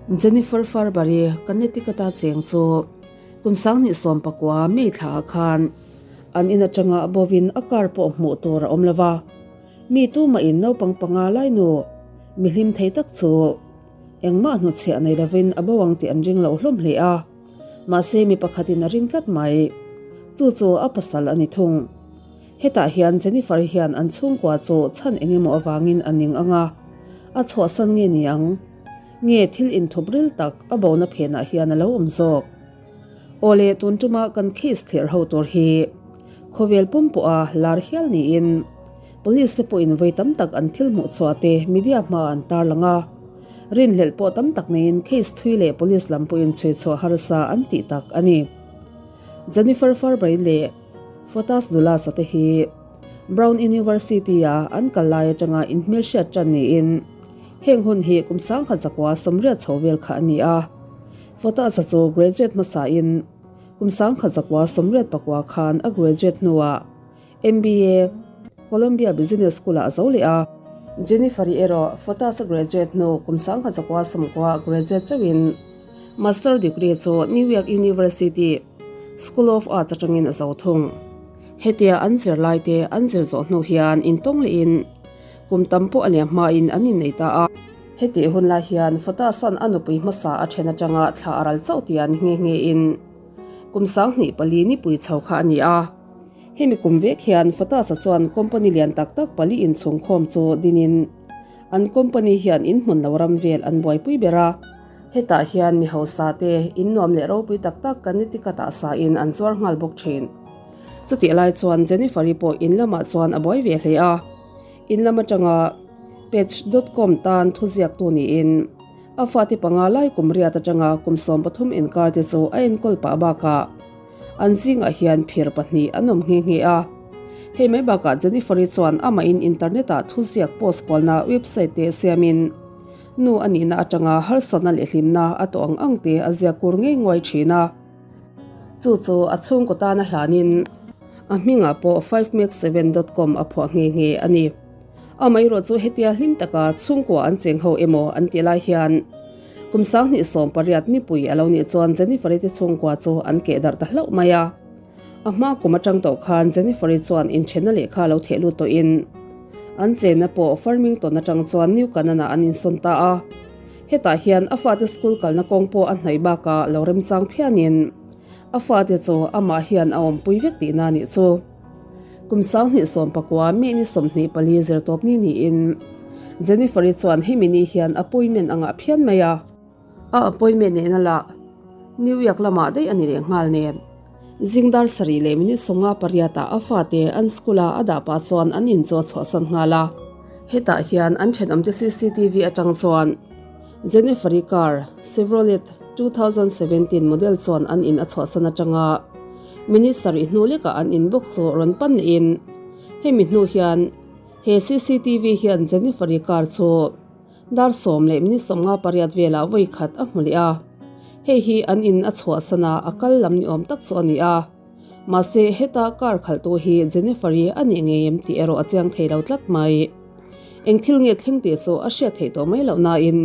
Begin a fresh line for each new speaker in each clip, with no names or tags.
Jennifer Farber-i Connecticut-a cheng chu kum 2019 May thlaah khan an in atanga a bovin a car pawh hmuh tur a awm lo va. Mi tumahin naupang panga lai nu mi hlim thei tak chu engmah hnutchhiah nei lovin a bo ang tih an ring lo hlawm hle a. Mahse mi pakhatin a ring tlat mai. Chu chu a pasal a ni thung. Hetah hian Jennifer hian an chhungkua chu chhan eng emaw avangin a ning ang a, a chhuahsan nge ni ang? Nge thil inthup ril tak a bona phenah hian a lo awm zawk? Awle tun tuma kan case thlir ho tur hi khawvel pum pawha lar hial niin Police te pawhin vawi tam tak an thil hmuh chhuah te media hmaah an tarlang a, rinhlelh pawh tam tak neiin case thui leh police lam pawhin chhui chhuah harsa an tih tak a ni. Jennifer Farber-i leh Fotas Dulas-a te hi Brown University-a an kal lai atanga inhmelhriat tan niin heng hun hi kum 1980 chho vel kha a ni a. Fotas-a chu graduate hmasain kum 1984 khan a graduate hnuah MBA, Columbia Business School-ah a zo leh a. Jennifer-i erawh Fotas-a graduate hnu kum 1990 graduate chauhin Master degree chu New York University School of Arts atangin a zo thung. Hetia an zirlai te an zir zawh hnu hian intawng lehin kum tam pawh a liam hmain an innei ta a. Hetih hun lai hian Fotas-a'n a nupui hmasa a then atanga thla a ral chauh tian nghe nghein kum 2004 nipui chho kha a ni a. Hemi kum vek hian Fatasa chuan company lian tak tak pali inchhungkhawm chu dinin an company hian in hmun lo ram vel an buaipui ber a. Hetah hian mi hausa te in nuam leh ropui tak tak Connecticut ah sa in an zuar nghal bawk thin. Chutih lai chuan Jennifer-i pawh in lamah chuan a buai ve hle a. In lam atanga Page dot com tan thuziaktu niin a fate panga lai kum riat atanga kum 13 inkar te chu a enkawl pah bakah An zingah hian phir pahnih an awm nghe nghe a. Hei mai bakah Jennifer-i chuan amahin internet-ah thuziak post kualna website te siamin nu a nihna atanga harsatna leh hlimna a tawh ang ang te a ziak kur ngei nguai thin a. Chu chu a chhungkaw tana hlanin a hmingah pawh fivemakseven dot com a phuah nghe nghe a ni. Amaherawh chu hetia hlim taka chhungkua an cheng ho emaw an tih lai hian Kum 2018 nipui a lo nih chuan Jennifer-i te chhungkua chu an keh darh ta hlauh mai a. A hma kum atang tawh khan Jennifer-i chuan inthenna lehkha a lo theh lut tawhin an chenna pawh Farmington atang chuan New Canaan-ah an insawn ta a. Hetah hian a fate school kalna kawng pawh a hnaih bakah lo remchang phianin a fate chu amah hian a awmpui vek tihna a nih chu. Kum 2019 May ni 24 zirtawp ni niin Jennifer-i chuan hemi ni hian appointment a ngah phian mai a. A appointment nehna lah New York lamah daih a ni leh nghal nen. Zing dar sarih leh minute 58 ah a fate an school-a a dah pah chuan an in chu a chhuahsan nghal a. Hetah hian an thenawmte CCTV atang chuan Jennifer-i car Chevrolet 2017 model chuan an in a chhuahsan atanga minute sarih hnu lekah an in bawk chu rawn pan lehin hemi hnu hian he CCTV hian Jennifer-i car chu dar sawm leh minute 58 velah vawi khat a hmu leh a. Hei hi an in a chhuahsan a a kal lam ni awm tak chu a ni a. Mahse heta car khalhtu hi Jennifer-i a nih ngei em tih erawh a chiang thei lo tlat mai. Eng thil nge thleng tih chu a hriat theih tawh mai loh nain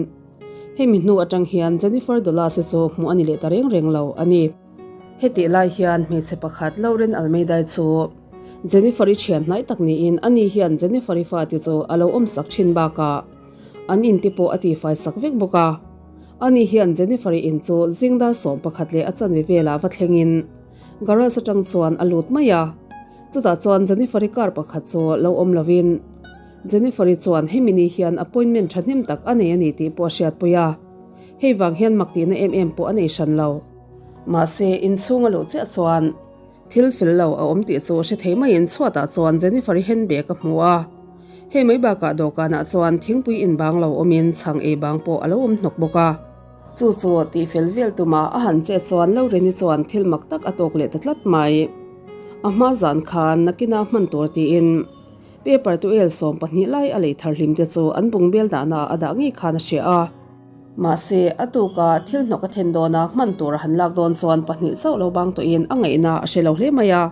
hemi hnu atang hian Jennifer Dolas-i chu hmuh a ni leh ta reng reng lo a ni. Hetih lai hian hmeichhe pakhat Lauren Almeida-i chu Jennifer-i thian hnai tak niin ani hian Jennifer-i fate chu a lo awmsak thin bakah an in te pawh a tifai sak vek bawk a. Ani hian Jennifer-i in chu zing dar 11 leh a chanve velah va thlengin garage atang chuan a lut mai a. Chutah chuan Jennifer-i car pakhat chu lo awm lovin Jennifer-i chuan hemi ni hian appointment thahnem tak a nei a ni tih pawh a hriatpui a. Hei vang hian mak tihna em em pawh a nei hran lo. Mahse, inchhung a luh chiah chuan thil fel lo a awm tih chu hre thei maiin chhuatah chuan Jennifer-i handbag a hmu a. Hei mai bakah dawhkanah chuan thingpui inbang lo awmin chhang ei bang pawh a lo awm hnawk bawk a. Chu chu tih fel vel tuma a han che chuan Loreni chuan thil mak tak a tawk leh ta tlat mai. A hma zan khan nakina hman tur tiin paper tu el 12 lai a lei thar hlim te chu an bungbel dahna ah a dah ngei khan a hria a. Mahse, a tuka thil hnawk a then dawn a, hman tur a han lak dawn chuan pahnih chauh lo bang tawhin a ngaihna a hre lo hle mai a.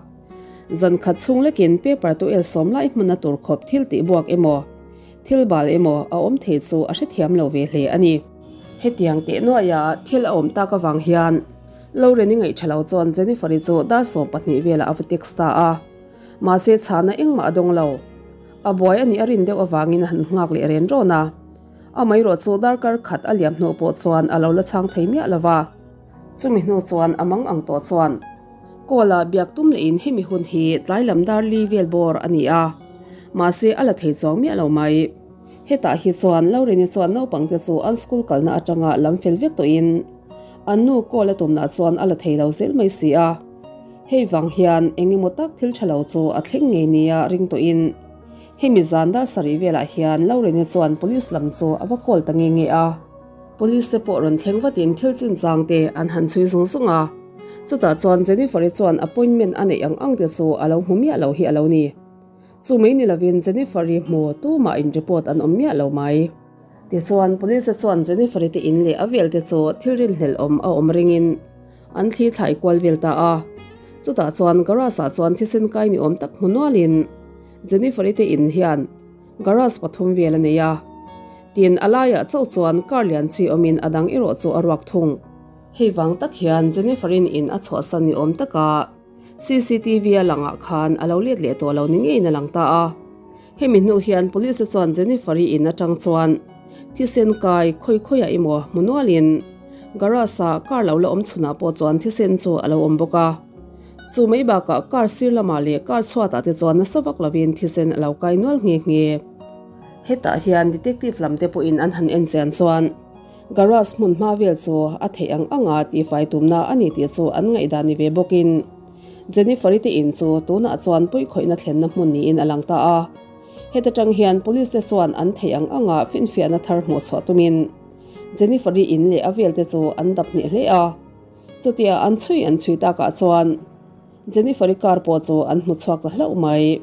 Zan khat chhung lekin paper tu el sawm lai hmuna tur khawp thil tih buak emaw, thil bal emaw a awm thei chu a hrethiam lo ve hle a ni. Hetiang teh nuaia thil a awm tak avang hian Lauren-i ngaih tha lo chuan Jennifer-i chu dar 12 velah a va text ta a. Mahse chhana engmah a dawng lo. A buai a nih a rin deuh avangin a han nghak leh ren rawn a. Amaherawh chu darkar khat a liam hnu pawh chuan a lo la chhang thei miah lo va. Chumi hnu chuan a mang ang tawh chuan call a biak tum lehin hemi hun hi tlai lam dar li vel bawr a ni a, mahse a la thei chuang miah lo mai. Hetah hi chuan Lauren-i chuan naupangte chu an school kalna atanga lam fel vek tawhin an nu call a tumna chuan a la thei lo zel mai si a. Hei vang hian eng emaw tak thil tha lo chu a thleng ngei nia ring tawhin hemi zan dar sarih velah hian Lauren-i chuan police lam chu a va call ta nge nge a. Police te pawh rawn thleng vatin thil chinchang te an han chhui zung zung a, chutah chuan Jennifer-i chuan appointment a neih ang ang te chu a lo hmu miah lo hi a lo ni. Chu mai ni lovin Jennifer-i hmu tumah in report an awm miah lo mai. Tichuan Police te chuan Jennifer-i te in leh a vel te chu thil rinhlelh awm a awm ringin an thli thlai kual vel ta a. Chutah chuan garage ah chuan thisen kai ni awm tak hmu nualin Jennifer-i te in hian garage pathum vel a nei a. Tin, a laiah chauh chuan car lian chi awmin a dang erawh chu a ruak thung. Hei vang tak hian Jennifer-in in a chhuahsan ni awm taka CCTV a langah khan a lo let leh tawh lo ni ngeiin a lang ta a. Hemi hnu hian Police-te chuan Jennifer-i in atang chuan thisen kai khawi khawiah emaw hmu nualin garage-a car lo la awm chhunah pawh chuan thisen chu a lo awm bawk a. Chu mai bakah car sir lamah leh car chhuatah te chuan nasa vak lovin thisen a lo kai nual nghe nghe. Hetah hian detective lam te pawhin an han en chian chuan garage hmun hma vel chu a theih ang anga tihfai tumna a ni tih chu an ngaihdan ni ve bawkin Jennifer-i te in chu tunah chuan puikhawihna thlenna hmun niin a lang ta a. Heta tang hian police te chuan an theih ang anga finfiahna thar hmuh chhuah tumin Jennifer-i in leh a vel te chu an dap hneh hle a. Chutia an chhui an chhui takah chuan Jennifer-i car pawh chu an hmu chhuak ta hlauh mai.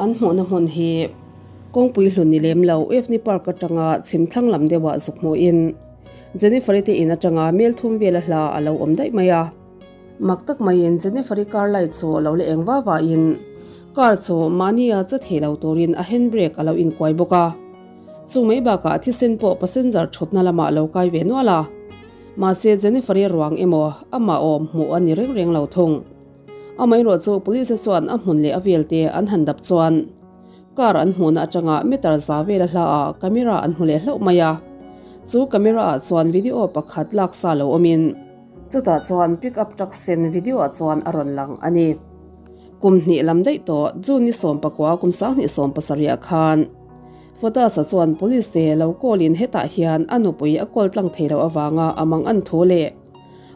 An hmuhna hmun hi kawngpui hlun ni lem lo Evni Park atanga chhim thlang lam deuhah zuk hmuhin Jennifer-i te in atanga mel thum vela hla a lo awm daih mai a. Mak tak maiin Jennifer-i car light chu a lo la eng va vain car chu mahnia che thei lo turin a handbrake a lo inkuai bawk a. Chu mai bakah thisen pawh passenger thutna lamah a lo kai ve nual a. Mahse Jennifer-i ruang emaw amah awm hmuh a ni reng reng lo thung. Amaherawh chu Police chuan a hmun leh a velte an han dap chuan car an hmuhna atanga meter za vela hla ah camera an hmu leh hlauh mai a. Chu camera ah chuan video pakhat lak sa lo awmin chutah chuan pick up truck sen video ah chuan a rawn lang a ni. Kum hnih lam daih tawh June ni 19 kum 2017 ah khan Fotas-a chuan Police te lo call in hetah hian a nupui a call tlang thei loh avanga a mang an thu leh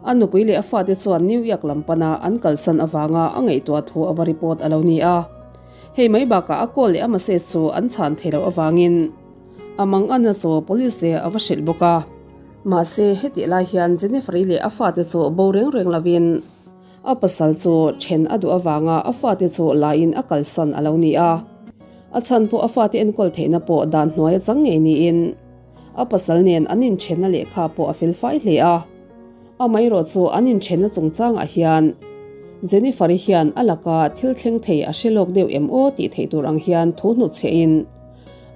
a nupui leh a fate chuan New York lam pana an kalsan avanga a ngaihtuah thu a va report a lo ni a. Hei mai bakah a call leh a message chu an chhan thei loh avangin a mang anna chu Police te a va hrilh bawk a. Mahse hetih lai hian Jennifer-i leh a fate chu bo reng reng lovin A pasal chu then a duh avanga a fate chu laiin a kalsan a lo ni a. A chhan pawh a fate enkawl theihna pawh dan hnuai a chang ngei niin a pasal nen an inthenna lehkha pawh a fel fai hle a. Amaherawh chu an inthenna chungchangah hian Jennifer-i hian a laka thil thleng thei a hre lawk deuh em aw tih theih tur ang hian thu hnutchhiahin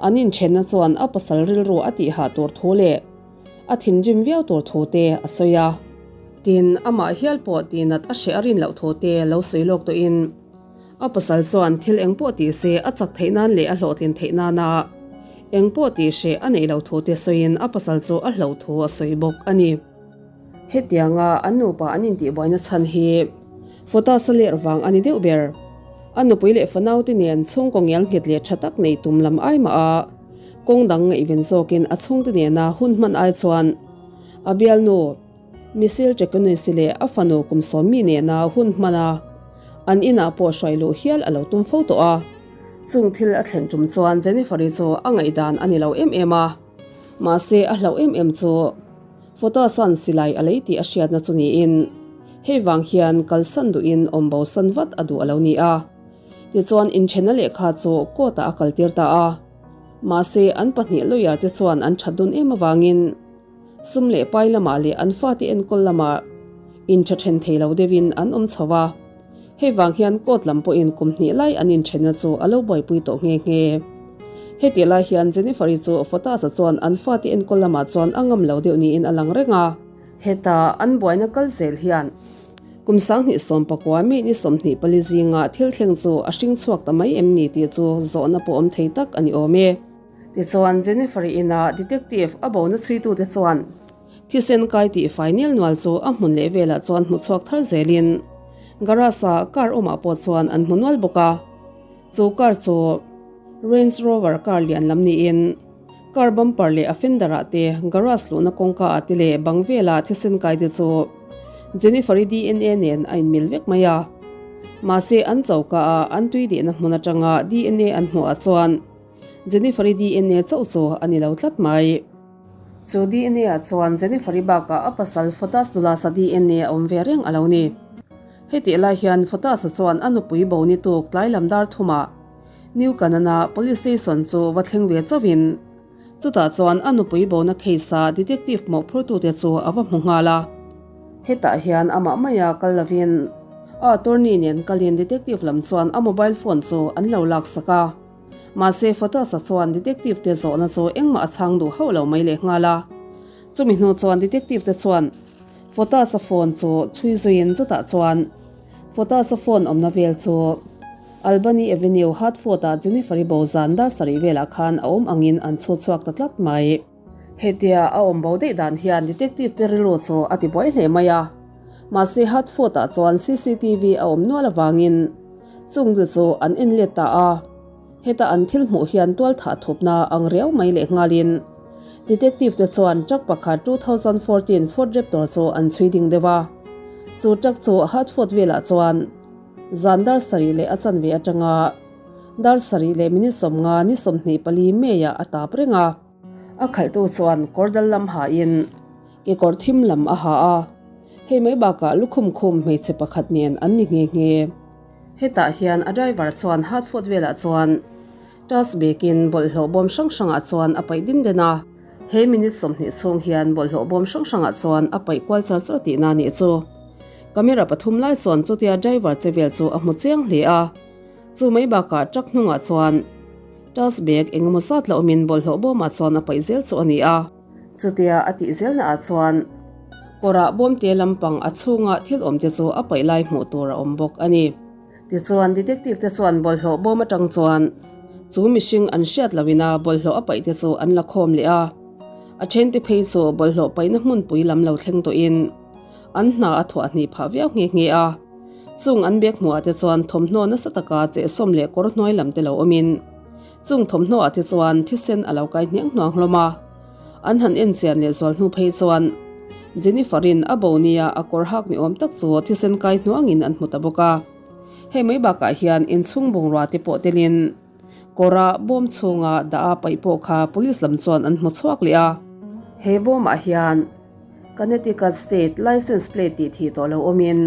an inthenna chuan a pasal rilru a tihhah tur thu leh A thinrim viau tur thu te a sawi a. Tin, amah hial pawh tihnat a hreh a rin loh thu te lo sawi lawk tawhin a pasal chuan thil eng pawh tih se a chak theih nan leh a hlawhtlin theih nana eng pawh tih hreh a neih loh thu te sawiin a pasal chu a hloh thu a sawi bawk a ni. Hetianga an nupa an intihbuaina chhan hi Fotas a ler vang a ni deuh ber. A nupui leh fanaute nen chhungkaw ngial nghet leh tha tak nei tum lam ai mah a, Kawng dang ngaihven zawkin a chhungte nena hun hman ai chuan a bialnu Michelle Jaconisi leh a fanu kum sawmmi nena hun hman a, an inah pawh hruai luh hial a lo tum fo tawh a. Chung thil a thlen tum chuan Jennifer-i chu a ngaihdan a ni lo em em a, mahse a hlauh em em chu Fotas-a'n silai a lei tih a hriatna chu niin hei vang hian kalsan duhin awmbosan vat a duh a lo ni a. Tichuan inthenna lehkha chu court-ah a kaltir ta a. Mahse, an pahnih lawyer te chuan an that dun em avangin sum leh pai lamah leh an fate enkawl lamah intha then thei lo deuhin an awm chho a. Hei vang hian court lam pawhin kum hnih lai an inthenna chu a lo buaipui tawh nghe nghe. Hetih lai hian Jennifer-i chu Fotas-a chuan an fate enkawl lamah chuan a ngam lo deuh niin a lang reng a. Heta an buaina kal zel hian kum 2019 mi ni 24 zinga thil thleng chu a hring chhuak ta mai em ni tih chu zawhna pawh awm thei tak a ni awm e. Tichuan Jennifer-i ina detective a bona chhuitute chuan thisen kai tih fai nel nual chu a hmun leh velah chuan hmu chhuak thar zelin garage-a car awmah pawh chuan an hmu nual bawk a. Chu car chu Range Rover car lian lam niin car bumper leh a fender ah te garage luhna kawngka ah te leh bang vela thisen kai te chu Jennifer-i dna nen a inmil vek mai a. Mahse an choka a an tui dehna hmun atanga dna an hmuh ah chuan Jennifer-i dna chauh chu a ni lo tlat mai. Chu dna ah chuan Jennifer-i bakah a pasal Fotas Dulas-a dna a awm ve reng a lo ni. Hetih lai hian Fotas-a chuan a nupui bo ni tuk tlai lam dar thumah New Canaan-a Police Station chu va thleng ve chauhin chutah chuan a nupui bona case-a detective mawhphurtute chu a va hmu nghal a. Hetah hian amah maia kal lovin a attorney nen kalin detective lam chuan a mobile phone chu an lo laksak a. Mahse Fotas-a chuan detective te zawhna chu engmah a chhang duh hauh lo mai leh nghal a. Chumi hnu chuan detective te chuan Fotas-a phone chu chhui zuiin chutah chuan Fotas-a phone awmna vel chu Albany Avenue, Hartford-ah Jennifer-i bo zan dar sarih velah khan a awm angin an chhut chhuak ta tlat mai. Hetia a awm bo daih dan hian detective te rilru chu a ti buai hle mai a. Mahse Hartford-ah chuan cctv a awm nual avangin chung te chu an en let ta a. Heta an thil hmuh hian tual thah thupna ang riau mai leh nghalin detective te chuan truck pakhat 2014 Ford Raptor chu an chhui ding deuh a. Chu truck chu Hartford velah chuan Zan dar sarih leh a chanve atanga dar sarih leh minute 50 ni 24 May-ah a tap reng a. A khalhtu chuan kawr dal lam hain kekawr thim lam a ha a, hei mai bakah lukhum khum hmeichhe pakhat nen an ni nghe nghe. Hetah hian a driver chuan Hartford velah chuan tas bekin bawlhhlawh bawm hrang hrangah chuan a paih din den a. He minute 20 chhung hian bawlhhlawh bawm hrang hrangah chuan a paih kual char char tihna a nih chu. Camera pathum lai chuan chutia driver che vel chu a hmu chiang hle a. Chu mai bakah truck hnungah chuan tas bag engemaw zat la awmin bawlhhlawh bawmah chuan a paih zel chu a ni a. Chutia a tih zelna ah chuan kawrah bawmte lampang a chhunga thil awmte chu a paih lai hmuh tur a awm bawk a ni. Tichuan detective te chuan bawlhhlawh bawm atang chuan chu mihring an hriat loin a bawlhhlawh a paih te chu an la khawm leh a. A thente phei chu bawlhhlawh paihna hmunpui lam lo thleng tawhin an hna a thuah hnih phah viau nghe nghe a. Chung an bag hmuhah te chuan thawmhnaw nasa taka chehsawm leh kawr hnuai lam te lo awmin Chung thawmhnaw ah te chuan thisen a lo kai hniang hnuang hlawm a, an han en chian leh zual hnu phei chuan Jennifer-in a bo nia a kawr hak ni awm tak chu thisen kai hnuangin an hmu ta bawk a. Hei mai bakah hian inchhung bungrua te pawh telin kawra bawm chhunga dah a paih pawh kha police lam chuan an hmu chhuak leh a. He bawmah hian Connecticut State License Plate tih thih tawh lo awmin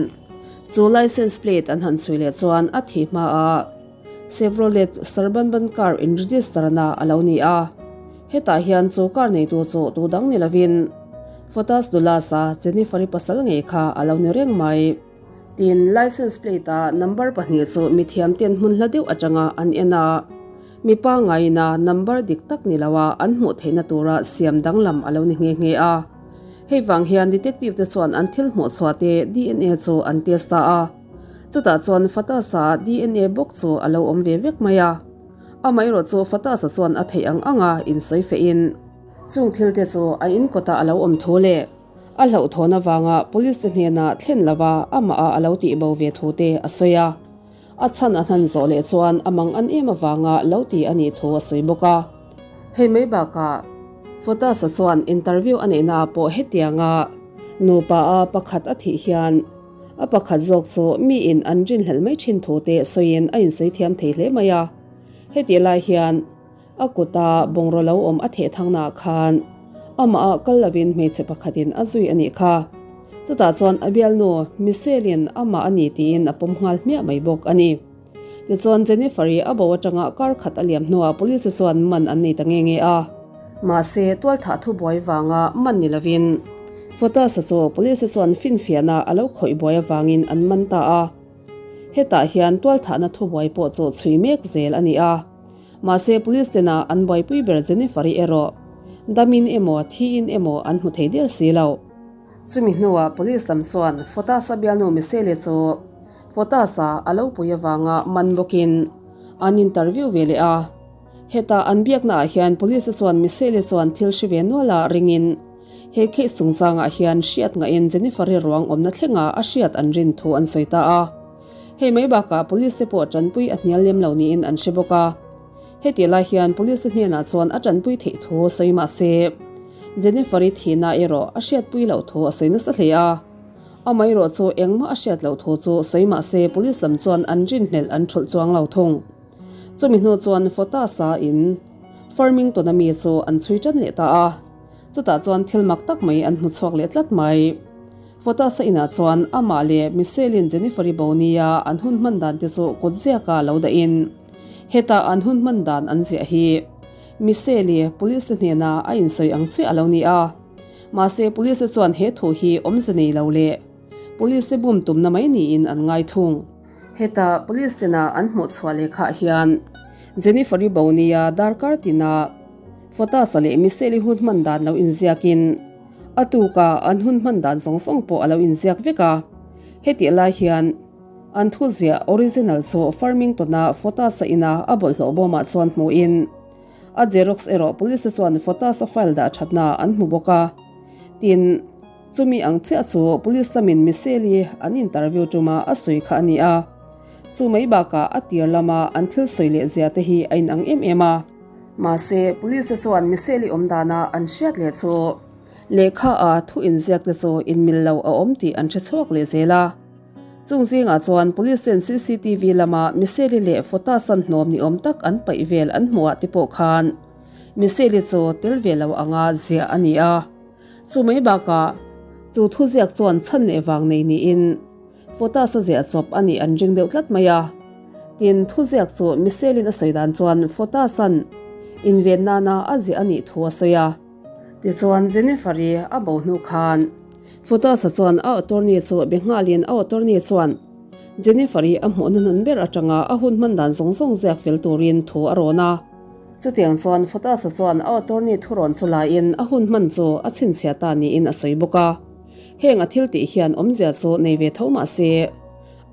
chu license plate an han chhui leh chuan a thih hmaah Chevrolet Suburban car in register na a lo ni a, hetah hian chu car neitu chu tu dang ni lovin Fotas Dulas-a Jennifer-i pasal ngei kha a lo ni reng mai. Tin, license plate-a number pahnih chu mithiam ten hmun hla deuh atanga an en a, mi pangngaina number dik tak ni loa an hmuh theihna tura siam danglam a lo ni nghe nghe a. Hei vang hian detective te chuan an thil hmuh chhuah te dna chu an test ta a. Chutah chuan Fatasa dna bawk chu a lo awm ve vek mai a. Amaherawh chu Fatasa chuan a theih ang anga insawi fehin. Chung thil te chu a in kawtah a lo awm thu leh a hlauhthawn avanga police te hnena thlen lova amah a lo tih bo ve thu te a sawi a. A chhan a hnan zawh leh chuan a mang an em avanga lo ti a nih thu a sawi bawk a. Hei mai bakah Fatasa chuan interview a neihna ah pawh hetianga nupa a pakhat a thih hian A pakhat zawk chu miin an rinhlelh mai thin thu te sawiin a insawi thiam thei hle mai a. Hetih lai hian a kuta bungraw lo awm a theh thangnaah khan amah ah kal lovin hmeichhe pakhatin a zui a nih kha. Chutah chuan a bialnu Michelle-in amah a ni tiin a pawm nghal hmiah mai bawk a ni. Tichuan Jennifer-i a bo atanga kar khat a liam hnuah police chuan man an nei ta nge nge a. Mahse, tualthah thubuai vanga man ni lovin Fotas-a chu police chuan finfiahna a lo khawih buai avangin an man ta a. Hetah hian tualthahna thubuai pawh chu chhui mek zel a ni a. Mahse police tena an buaipui ber Jennifer-i erawh damin emaw thiin emaw an hmu thei der si lo. Chumi hnuah police lam chuan Fotas-a bialnu Michelle chu Fotas-a a lo pui avanga man bawkin an interview ve leh a. Heta an biaknaah hian police chuan Michelle chuan thil hre ve nual a ringin he case chungchangah hian hriat ngahin Jennifer-i ruang awmna thlenga a hriat an rin thu an sawi ta a. Hei mai bakah police te pawh tanpui a hnial lem lo niin an hre bawk a. Heti lai hian police te hnenah chuan a tanpui theih thu sawi mah se, Jennifer-i thihna erawh a hriatpui loh thu a sawi nasa hle a. Amaherawh chu engmah a hriat loh thu chu sawi mah se police lam chuan an rinhlelh an thulh chuang lo thung. Chumi hnu chuan Fotas-a in Farmington-a mi chu an chhui tan leh ta a. Chutah chuan thil mak tak mai an hmu chhuak leh tlat mai. Fotas-a inah chuan amah leh Michelle-in Jennifer-i bo nia an hun hman dan te chu kut ziaka lo dahin heta an hun hman dan an ziah hi Michelle-i police te hnena a insawi ang chiah a lo ni a. Mahse police te chuan he thu hi awmze nei lo leh police te bum tumna mai niin an ngai thung. Heta police tena an hmuh chhuah lehkhah hian Jennifer-i bo nia darkar tina Fotas-a leh Michelle-i hun hman dan lo inziakin A tuka an hun hman dan zawng zawng pawh a lo inziak vek a. Hetih lai hian an thuziah original chu Farmington-a Fotas-a ina a bawlhhlawh bawmah chuan hmuhin a xerox erawh police-te chuan Fotas-a file dah thatna an hmu bawk a. Tin, chumi ang chiah chu police lamin Michelle-i an interview tuma a sawi kha a ni a. Chu mai bakah a tir lama an thil sawi leh zia te hi a inang em em a. Mahse, police te chuan Michelle-i awm dana an hriat leh chu lehkha a thu inziak te chu inmil lo a awm tih an hre chhuak leh zel a. Chung zingah chuan police ten cctv lama Michelle-i leh Fotas-an hnawm ni awm tak an paih vel an hmuh ah te pawh khan Michelle-i chu tel ve lo anga ziah a ni a. Chu mai bakah chu thuziak chuan chhan leh vang nei niin Fotas-a ziah chawp a nih an ring deuh tlat mai a. Tin, thuziak chu Michelle-in a sawi dan chuan Fotas-a'n inven nana a ziah a nih thu a sawi a. Tichuan, Jennifer-i a bo hnu khan Fotas-a chuan a attorney chu be nghalin a attorney chuan Jennifer-i a hmuhna hnun ber atanga a hun hman dan zawng zawng ziak fel turin thu a rawn a. Chutiang chuan Fotas-a chuan a attorney thu rawn chu laiin a hun hman chu a chhinchhiah ta niin a sawi bawk a. Heng a thil tih hian awmzia chu nei ve tho mah se,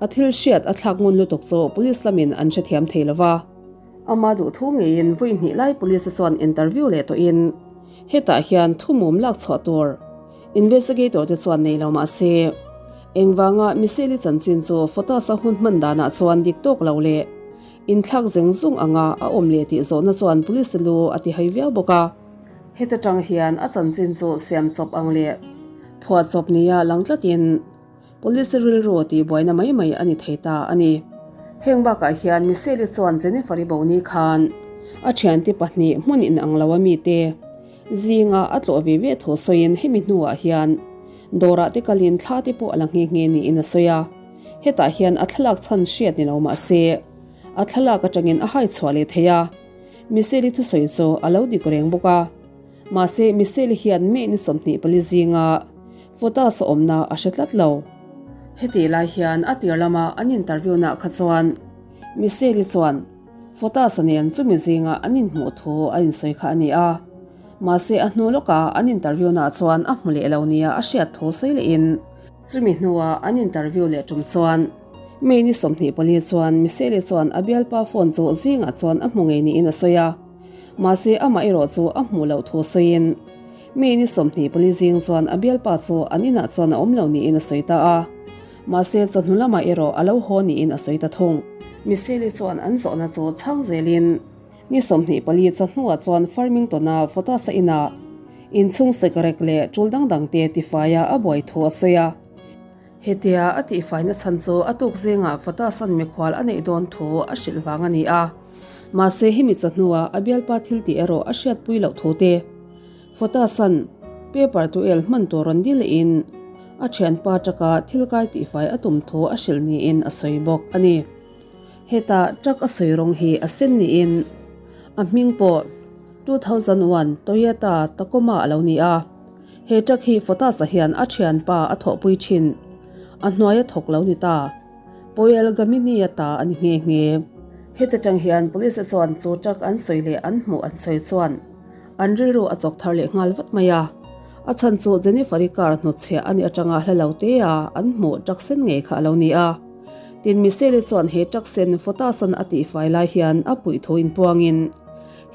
a thil hriat a thlak ngun lutuk chu police lamin an hrethiam thei lo va. Ama duh thu ngeiin vawi hnih lai police chuan interview leh tawhin hetah hian thu mum lak chhuah tur investigator te chuan nei lo mah se, engvanga Michelle-i chanchin chu photos a hun hman danah chuan dik tawk lo leh inthlak zeng zung anga a awm leh tih zawhna chuan police lu a ti hai viau bawk a. Heta tang hian a chanchin chu siam chawp ang leh phuah chawp nia lang tlatin Police rilru tihbuaina mai mai a ni thei ta a ni. Heng bakah hian Michelle-i chuan Jennifer-i boni khan a thiante pahnih hmun inang lo a mite zinga a tlawh ve ve thaw sawiin hemi hnuah hian dawrah te kalin thla te pawh a la nghe nghe niin a sawi a. Hetah hian a thlalak chhan hriat ni lo mah se a thlalak atangin a hai chhuah leh thei a. Michelle-i thusawi chu a lo dik reng bawk a, mahse Michelle-i hian May ni 24 zinga Fotas a awmna a hre tlat lo. Hetih lai hian a tir lama an interview nah kha chuan Michelle-i chuan Fotas-a nen chumi zinga an inhmuh thu a insawi kha a ni a, mahse a hnu lawka an interview nah chuan a hmu leh lo nia a hriat thu sawi lehin chumi hnua an interview leh tum chuan May ni 24 chuan Michelle chuan a bialpa phone chu zingah chuan a hmu ngei niin a sawi a, mahse amah erawh chu a hmuh loh thu sawiin May ni 24 zing chuan a bialpa chu an inah chuan a awm lo niin a sawi ta a, mahse chawhnu lamah erawh a lo haw niin a sawi ta thung. Michelle chuan an zawhna chu chhang zelin ni 24 chawhnuah chuan Farmington-a Fotas-a inah inchhung sekrek leh tul dang dangte tifaia a buai thu a sawi a. Hetia a tihfaina chhan chu a tuk zingah Fotas-a'n mikhual a neih dawn thu a hrilh vang a ni a. Mahse hemi chawhnuah a bialpa thil tih erawh a hriatpui loh thu te Fotas-a'n paper tuel hman tur rawn dil lehin a thianpa truck-a thil kai tihfai a tum thu a hrilh niin a sawi bawk a ni. Heta truck a sawi rawng hi a sen niin a hming pawh 2001 Toyota Tacoma a lo ni a. He truck hi Fotas-a hian a thianpa a thawhpui thin. A hnuai a thawk lo ni ta. Poel Gamini-a ta a ni nghe nghe. Heta tang hian police chuan chu truck an sawi leh an hmuh an sawi chuan an rilru a chawk thar leh nghal vat mai a. A chhan chu Jennifer-i car hnutchhiah a nih atanga hla lo te a an hmuh truck sen ngei kha a lo ni a. Tin Michelle-i chuan he truck sen Fotas-an a tihfai lai hian a puih thu inpuangin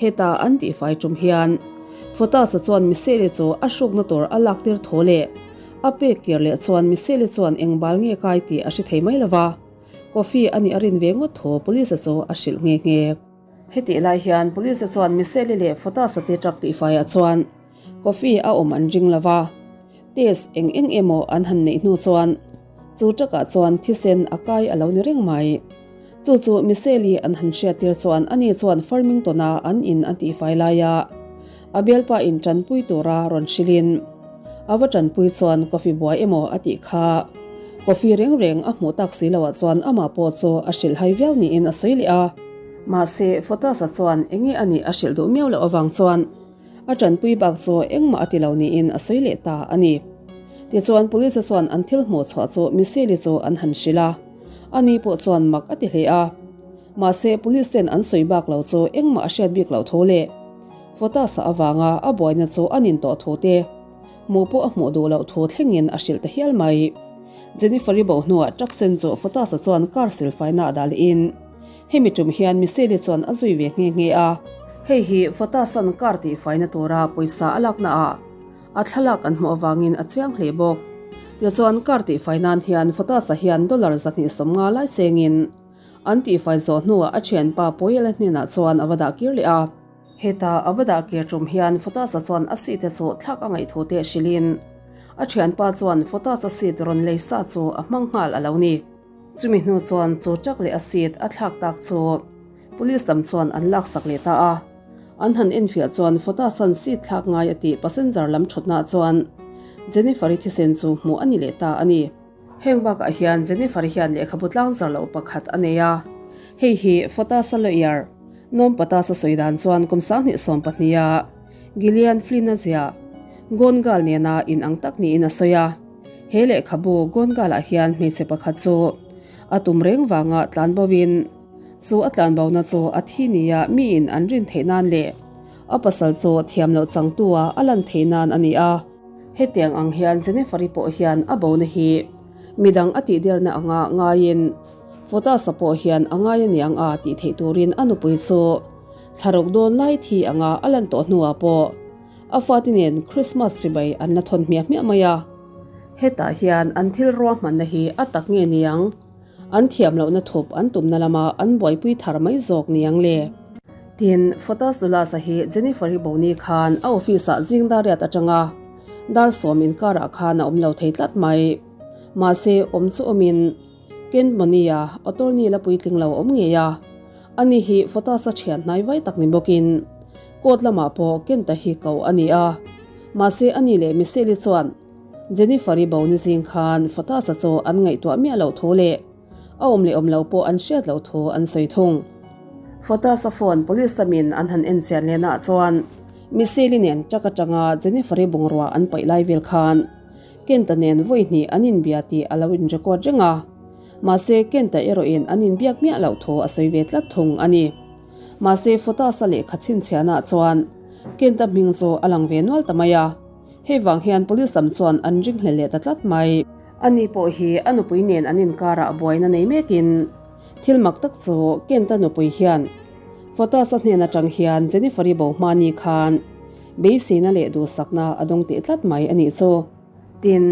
heta an tihfai tum hian Fotas-a chuan Michelle-i chu a hrukna tur a lak tir tho leh a pek kir leh chuan Michelle-i chuan eng bal nge kai tih a hre thei mai lo va. Coffee a nih a rin ve ngawt tho Police-a chu a hrilh nghe nghe. Hetih lai hian Police-a chuan Michelle-i leh Fotas-a te truck tihfaiah chuan Coffee a awm an ring lo va, test eng eng emaw an han neih hnu chuan chu truck-ah chuan thisen a kai a lo ni reng mai. Chu chu Michelle-i an han hriattir chuan ani chuan Farmington-a an in a tihfai laia a bialpa in tanpui tura rawn hrilhin a va tanpui chuan coffee buai emaw a tih kha. Coffee reng reng a hmuh tak si loah chuan amah pawh chu a hrilhhai viau niin a sawi leh a. Mahse, Fotas-a chuan enge a nih a hrilh duh miau loh avang chuan a tanpui bak chu engmah a ti lo niin a sawi leh ta a ni. Tichuan Police-a chuan an thil hmuh chhuah chu Michelle-i chu an han hrilh a, ani pawh chuan mak a ti hle a. Mahse, Police ten an sawi bak lo chu engmah a hriat bik loh thu leh Fotas-a avanga a buaina chu a nin tawh thu te hmuh pawh a hmuh duh loh thu thlengin a hrilh ta hial mai. Jennifer-i bo hnuah truck sen chu Fotas-a chuan car silfaina a dah lehin hemi tum hian Michelle-i chuan a zui ve nghe nghe a. Hei hi Fotas-a'n car tihfaina tura pawisa a lakna ah a thlalak an hmuh avangin a chiang hle bawk. Tichuan car tihfai nan hian Fotas-a hian dollar 250 lai sengin an tihfai zawh hnuah a thianpa Pawela hnenah chuan a va dah kir leh a. Heta a va dah kir tum hian Fotas-a chuan a seat te chu thlak a ngaih thu teh hrilhin a thianpa chuan Fotas-a seat rawn lei sa chu a hmang nghal a lo ni. Chumi hnu chuan chu truck leh a seat a thlak tak chu Police lam chuan an laksak leh ta a. An han enfiah chuan Fotas-a'n seat thlak ngai a tih passenger lam thutnaah chuan Jennifer-i thisen chu hmuh a ni leh ta a ni. Heng bakah hian Jennifer hian lehkhabu tlangzar loh pakhat a nei a, hei hi Fotas-a lawyer Noam Patas-a sawi dan chuan kum 2012 a Gillian Flynn-a ziah Gone Girl nena inang tak niin a sawi a. He lehkhabu Gone Girl-ah hian hmeichhe pakhat chu a tum reng vanga tlanboin chu a tlanbona chu a thi nia miin an rin theih nan leh a pasal chu thiam loh changtua a lan theih nan a ni a. Hetiang ang hian Jennifer-i pawh hian a bona hi midang a tihderna anga ngaiin Fotas-a pawh hian a ngai a niang a tih theih turin a nupui chu thlaruk dawn lai thi anga a lan tawh hnuah pawh a fate nen Christmas chibai an la thawn hmiah hmiah mai a. Hetah hian an thil ruahmanna hi a tak nge niang? An thiam lohna thup an tumna lama an buaipui thar mai zawk niang le. Tin, Fotas Dulas-a hi Jennifer-i Boni khan a office-ah zing dar riat atanga dar sawm inkarah khan a awm lo thei tlat mai. Mahse, awm chu awmin Kent Moni-a attorney la puitling lo awm ngei a. Ani hi Fotas-a thian hnai vai tak ni bawkin court lamah pawh Kent-a hi ko a ni a. Mahse, ani leh Michelle-i chuan Jennifer-i bo ni zing khan Fotas-a chu an ngaihtuah miah loh thu leh a awm leh awm lo pawh an hriat loh thu an sawi thung. Fotas-a phone police lamin an han en chian lehnaah chuan Michelle-i nen truck atanga Jennifer-i bungrua an paih lai vel khan Kent-a nen vawi hnih an inbia tih a lo in-record reng a. Mahse, Kent-a erawhin an inbiak miah loh thu a sawi ve tlat thung a ni. Mahse, Fotas-a lehkha chhinchhiahnaah chuan Kent-a hming chu a lang ve nual ta mai a. Hei vang hian police lam chuan an ring hlel leh ta tlat mai. Ani pawh hi a nupui nen an inkarah buaina nei mekin thil mak tak chu Kent-a nupui hian Fotas-a hnen atang hian Jennifer-i bo hmani khan beiseina leh duhsakna a dawng teh tlat mai a nih chu. Tin,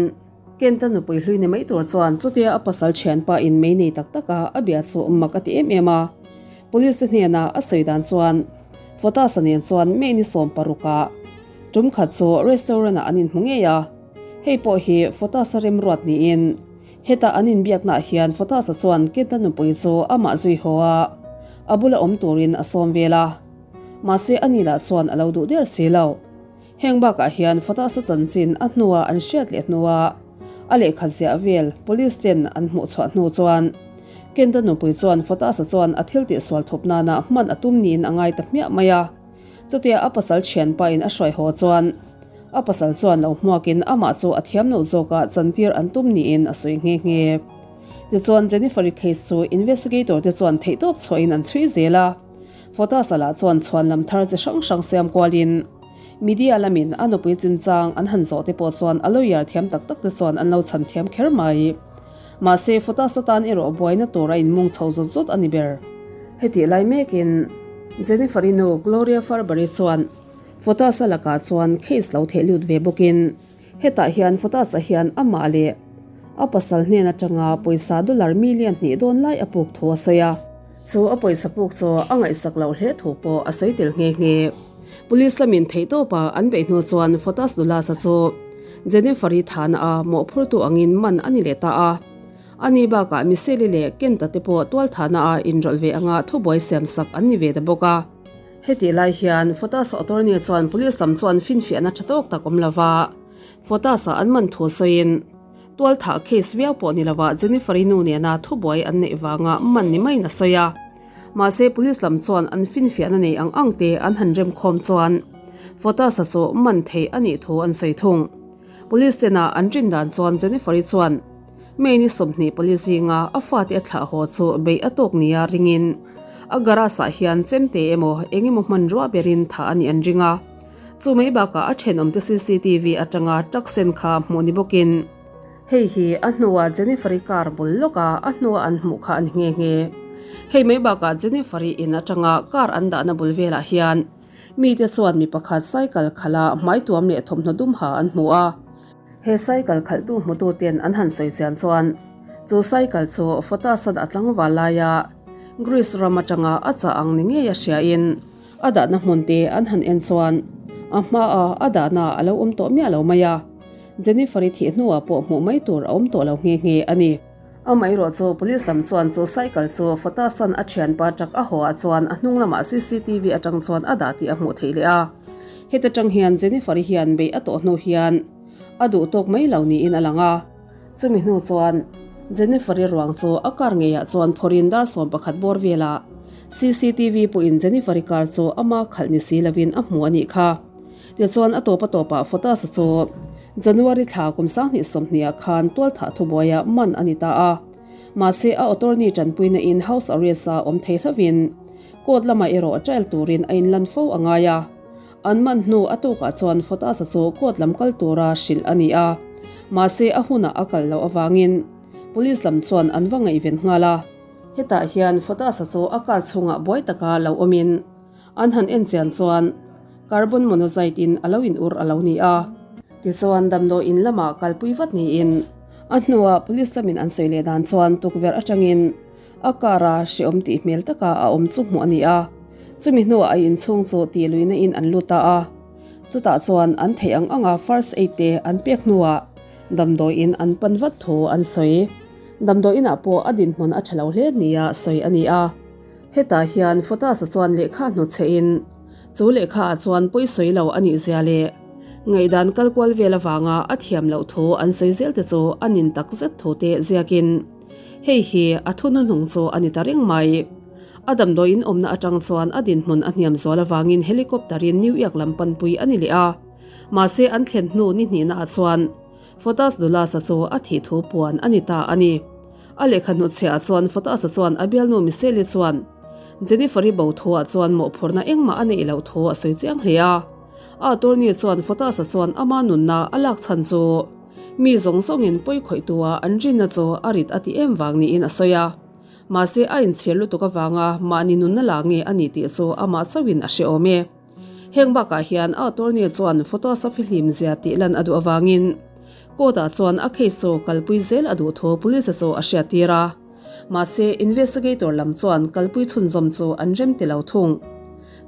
Kent-a nupui hlui ni mai tur chuan chutia a pasal thianpa in mei nei tak taka a bia chu mak a ti em em a. Police te hnena a sawi dan chuan Fotas-a nen chuan May ni 16 ah Tum khat chu restaurant ah an inhmu ngei a, hei pawh hi Fotas-a remruat niin heta an inbiaknaah hian Fotas-a chuan Kenta nupui chu amah zui haw a, a bula awm turin a sawm vel a. Mahse ani lah chuan a lo duh der si lo. Heng bakah hian Fotas-a chanchin a hnua an hriat leh hnua a lehkha ziah vel police ten an hmuh chhuah hnu chuan Kenta nupui chuan Fotas-a chuan a thil tihsual thup nana hman a tum niin a ngai ta hmiah mai a. Chutia a pasal thianpain a hruai haw chuan a pasal chuan lo hmuakin amah chu a thiam lo zawkah chantir an tum niin a sawi nghe nghe. Tichuan Jennifer-i case chu investigator te chuan theihtawp chhuahin an chhui zel a. Fotas-a lah chuan chhuanlam thar chi hrang hrang siam kualin media lamin a nupui chinchang an han zawh te pawh chuan a lawyer thiam tak tak te chuan an lo chhan thiam kher mai. Mahse Fotas-a tan erawh buaina tur a inmung chho zawt zawt a ni ber. Hetih lai mekin Jennifer-i nu Gloria Farber-i chuan Fotas-a lakah chuan case lo theh lut ve bawkin Hetah hian Fotas-a hian amah leh a pasal hnen atanga pawisa dollar million hnih dawn lai a puk thu a sawi a. Chu a pawisa puk chu a ngaihsak loh hle thu pawh a sawi tel nghe nghe. Police lamin theihtawpa an beih hnu chuan Fotas Dulas-a chu Jennifer-i thahna a mawhphurtu angin man a ni leh ta a. Ani bakah Michelle-i leh Kent-a te pawh tualthahna a inrawlh ve anga thubuai siamsak an ni ve ta bawk a. Hetih lai hian Fotas attorney chuan police lam chuan finfiahna tha tawk tak awm lova Fotas-a an man thu sawiin tualthah case viau pawh ni lova Jennifer-i nu nena thubuai an neih vanga man ni maiin a sawi a. Mahse police lam chuan an finfiahna nei ang ang te an han remkhawm chuan Fotas-a chu man theih a nih thu an sawi thung. Police tena an rin dan chuan Jennifer-i chuan May ni 24 zinga a fate a thlah haw chu beih a tawk nia ringin a garage ah hian chemte emaw eng emaw hmanrua berin thah a nih an ring a. Chu mai bakah a thenawmte cctv atanga truck sen kha hmuh ni bawkin hei hi a hnua Jennifer-i car bul lawka a hnua an hmuh kha a ni nghe nghe. Hei mai bakah Jennifer-i in atanga car an dahna bul velah hian mite chuan mi pakhat cycle khalh a hmai tuam leh thawmhnaw dum ha an hmu a. He cycle khalhtu hmututen an han sawi chian chuan chu cycle chu Fotasan a tlangval laia Greece ram atanga a chah ang ni ngei a hriain a dahna hmun te an han en chuan a hmaa a dahna a lo awm tawh miah lo mai a, Jennifer-i thih hnuah pawh hmuh mai tur a awm tawh lo nghe nghe a ni. Amaherawh chu police lam chuan chu cycle chu Fotasan a thianpa truck a haw ah chuan a hnung lamah cctv atang chuan a dah tih a hmuh theih leh a. Heta tang hian Jennifer-i hian beih a tawh hnu hian a duh tawk mai lo niin a lang a. Chumi hnu chuan Jennifer-i ruang chu a car ngeiah chuan phawrhin dar 11 bawr velah cctv pawhin Jennifer-i car chu ama khalh ni si lovin a hmu a nih kha. Tichuan a tawp a tawpah Fotas-a chu January thla kum 2020 ah khan tualthah thubuaia man a ni ta a. Mahse a attorney tanpuina in house arrest-a awm thei hlauhin court lamah erawh trial turin a inlan fo a ngai a. An man hnu a tukah chuan Fotas-a chu court lam kal tura hrilh a ni a. Mahse a hunah a kal loh avangin police lam chuan an va ngaihven nghal a. Hetah hian Fotas-a chu a car chhungah buai taka lo awmin An han en chian chuan carbon monoxide in a lo in ur a lo ni a. Tichuan damdawi in lamah kalpui vat niin a hnuah police lamin an sawi leh dan chuan tukverh atangin a car a hreawm tih hmel taka a awm chu hmuh a ni a. Chumi hnuah a inchhung chu tih luihna in an lut ta a. Chutah chuan an theih ang anga first aid te an pek hnuah damdawi in an pan vat thu an sawi. Damdawi inah pawh a dinhmun a tha lo hle nia sawi a ni a. Hetah hian Fotas-a chuan lehkha hnawtchhehin chu lehkha ah chuan pawi sawi lo a nih zia leh ngaihdan kal kual vel avanga a thiam loh thu an sawi zel te chu a nin tak zet thu te ziakin hei hi a thu hnuhnung chu a ni ta reng mai. A damdawiin awmna atang chuan a dinhmun a hniam zual avangin helicopter-in New York lam panpui a ni leh a, mahse an thlen hnu ni hnihna ah chuan Fotas Dulas-a chu a thih thu puan a ni ta a ni. A lehkha hnutchhiah chuan Fotas-a chuan a bialnu Michelle-i chuan Jennifer-i bo thuah chuan mawhphurhna engmah a neih loh thu a sawi chiang hle a. A attorney chuan Fotas-a chuan ama nunna a lak chhan chu mi zawng zawngin pawi khawihtua an rinna chu a rit a ti em vang niin a sawi a. Mahse a inchhir lutuk avanga mahni nunna la nge a ni tih chu amah chauhin a hre awm e. Heng bakah hian a attorney chuan Fotas-a fihlim zia tih lan a duh avangin Court-ah chuan a case chu kalpui zel a duh thu police-a chu a hriattir a. Mahse, investigator lam chuan kalpui chhunzawm chu an rem ti lo thung.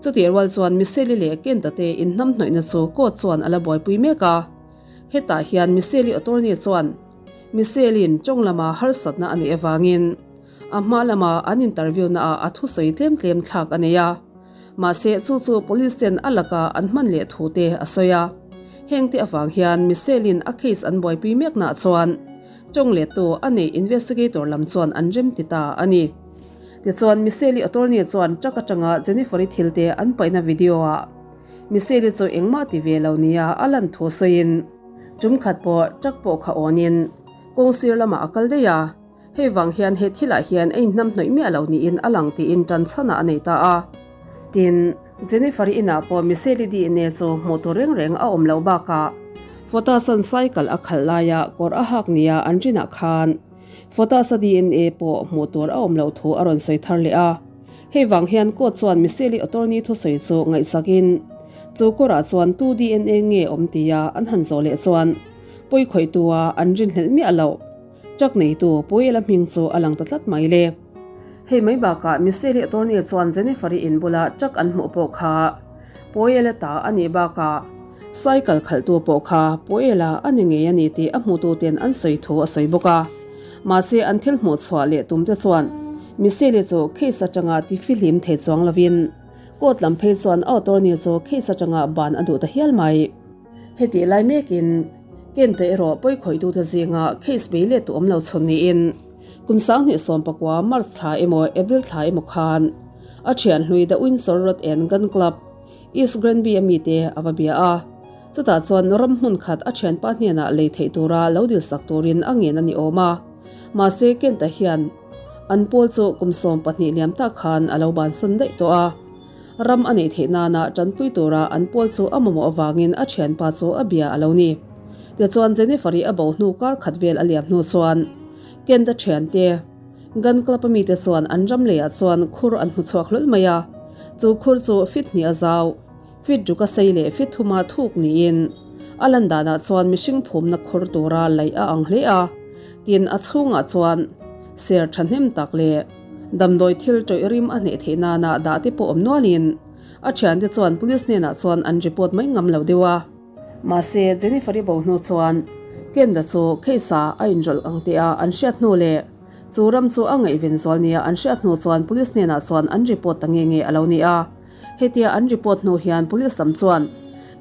Chutih rual chuan Michelle-i leh Kent-a te inhnamhnawihna chu court chuan a la buaipui mek a. Hetah hian Michelle-i attorney chuan Michelle-i'n tawng lama harsatna a neih avangin a hma lama an interview naah a thusawi tlem tlem thlak a nei a. Mahse, chu chu police ten a laka an hman leh thu te a sawi a. Heng te avang hian Michelle-in a case an buaipui mek nah chuan tawng lettu a neih investigator lam chuan an rem ti ta a ni. Tichuan, Michelle-i attorney chuan truck atanga Jennifer-i thil te an paihna video-ah Michelle-i chu engmah ti ve lo nia a lan thu sawiin, tum khat pawh truck pawh kha awnin kawng sir lamah a kal daih a. Hei vang hian he thilah hian a inhnamhnawih miah lo niin a lang tiin tan chhanah a nei ta a. Tin, Jennifer-i inah pawh Michelle-i DNA chu hmuh tur reng reng a awm loh bakah Fotas-a'n cycle a khalh laia kawr a hak nia an rinah khan Fotas-a DNA pawh hmuh tur a awm loh thu a rawn sawi thar leh a. Hei vang hian court chuan Michelle-i attorney thusawi chu ngaihsakin chu kawrah chuan tu DNA nge awm tia an han zawh leh chuan pawi khawihtua an rinhlelh miah loh. Truck neitu Puela hming chu a lang ta tlat mai le. Hei mai bakah Michelle-i attorney chuan Jennifer-i in bula truck an hmuh pawh kha Puela ta a nih bakah cycle khalhtu pawh kha Puela a ni ngei a ni tih a hmututen an sawi thu a sawi bawk a. Mahse an thil hmuh chhuah leh tum te chuan Michelle-i chu case atanga ti fihlim thei chuang lovin court lam phei chuan a attorney chu case atanga ban a duh ta hial mai. Hetih lai mekin Kente erawh pawi khawihtute zinga case bei let tu awm lo chhun niin kum 2019 March thla emaw April thla emaw khan a thian hlui The Windsor Rod and Gun Club, East Granby a mite a va bia a. Chutah chuan ram hmun khat a thianpa hnenah lei theih tura lo dilsak turin a ngen a ni awm a. Mahse Kenta hian an pawl chu kum 12 liam tak khan a lo bansan daih tawh a. Ram a neih theih nana tanpui tura an pawl chu a mamawh avangin a thianpa chu a bia a lo ni. Tichuan Jennifer-i a bo hnu kar khat vel a liam hnu chuan Kent-a thiante Gun Club-a mite chuan an ram leiah chuan khur an hmu chhuak hlawl mai a. Chu khur chu fit hnih a zau, fit ruk a sei leh fit thuma thuk niin a lan danah chuan mihring phumna khur tura laih a ang hle a. Tin, a chhungah chuan ser thahnem tak leh Damdawi thil tawih rim a hneh theih nana dah te pawh awm nualin a thiante chuan police hnenah chuan an report mai ngam lo deuh a. Mahse, Jennifer-i bo hnu chuan Kenda chu case-a a inrawlh ang tih a an hriat hnu leh chu ram chu a ngaihven zual nia an hriat hnu chuan police hnenah chuan an report ta nge nge a lo ni a. Hetia an report hnu hian police lam chuan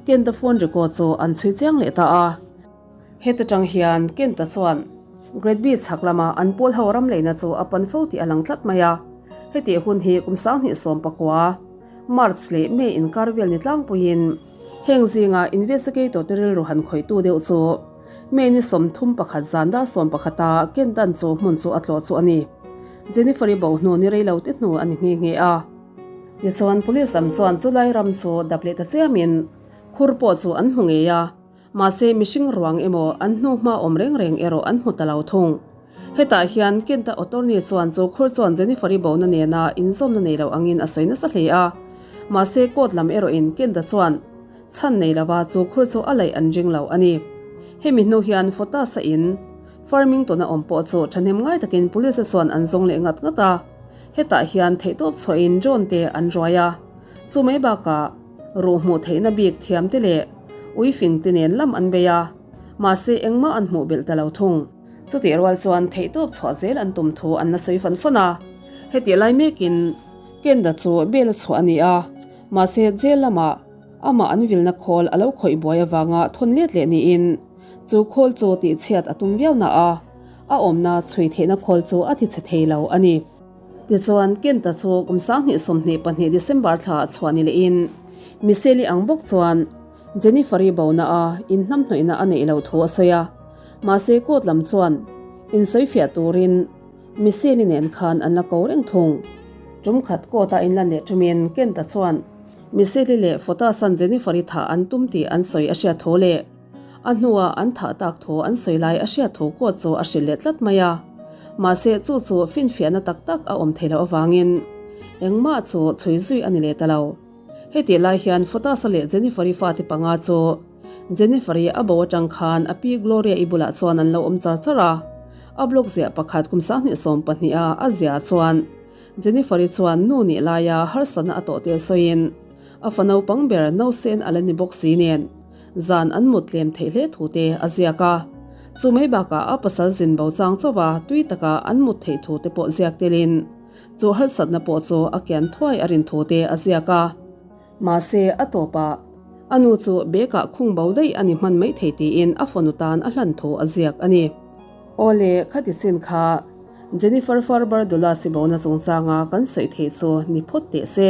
Kenda phone record chu an chhui chiang leh ta a. Heta tang hian Kenta chuan Great B chhak lama an pawl ho ram leina chu a pan fo tih a lang tlat mai a. Hetih hun hi kum 2019 March leh May inkar vel ni tlangpuiin heng zinga investigator te rilru han khawihtu deuh chu May ni 31 zan dar 11 a Kentan chu hmun chu a tlawh chu a ni. Jennifer-i bo hnu ni rei lo te hnu a ni nghe nghe a. Tichuan police lam chuan chulai ram chu dap leh ta chiamin khur pawh chu an hmu ngei a. Mahse, mihring ruang emaw an hnu hma awm reng reng erawh an hmu ta lo thung. Hetah hian Kent-a attorney chuan chu khur chuan Jennifer-i bona nena inzawmna nei lo angin a sawi nasa hle a. Mahse, court lam erawhin Kent-a chuan chhan nei lova chu khur chu a laih an ring lo a ni. Hemi hnu hian Fotas-a in Farmington-a awm pawh chu thahnem ngai takin police-a chuan an zawng leh ngat ngat a. Hetah hian theihtawp chhuahin drone te an ruai a. Chu mai bakah ruh hmuh theihna bik thiamte leh ui fing te nen lam an bei a, mahse engmah an hmuh belh ta lo thung. Chutih rual chuan theihtawp chhuah zel an tum thu an la sawi fan fan a, hetih lai mekin Kenda chu bel a chhuah a ni a, mahse jail lamah amah an vilna khawl a lo khawih buai avanga thawn let leh niin chu khawl chu tihchhiat a tum viau na a, a awmna chhui theihna khawl chu a tichhe thei lo a ni. Tichuan, Kenta chu kum 2022 December thla ah chhuah ni lehin Michelle-i ang bawk chuan Jennifer-i bona a inhnamhnawihna a neih loh thu a sawi a. Mahse, court lam chuan insawifiah turin Michelle-i nen khan an la ko reng thung. Tum khat court-a inlan leh tumin Kenta chuan Michelle-i leh Fotas-a'n Jennifer-i thah an tum tih an sawi a hriat thu leh A hnuah an thah tak thu an sawi lai a hriat thu court chu a hrilh leh tlat mai a. Mahse chu chu finfiahna tak tak a awm thei loh avangin engmah chu chhui zui a ni leh ta lo. Hetih lai hian Fotas-a leh Jennifer-i fate panga chu Jennifer-i a bo atang khan a pi Gloria-i bulah chuan an lo awm char char a. A blog ziah pakhat kum 2012 a a ziah chuan Jennifer-i chuan nu nih laia harsatna a tawh tel sawiin a fa naupang ber nausen a la ni bawk si nen Zan an mut tlem theih hle thu te a ziak a. Chu mai bakah a pasal zin bo chang chauh a tui taka an mut theih thu te pawh ziak telin chu harsatna pawh chu a kian thuai a rin thu te a ziak a. Mahse a tawpah a nu chu bag-ah khung bo daih a ni hman mai thei tiin a fanu tan a hlan thu a ziak a ni. Awle, khati chin kha Jennifer Farber Dula sibona chungchanga kan sawi theih chu ni phawt teh se.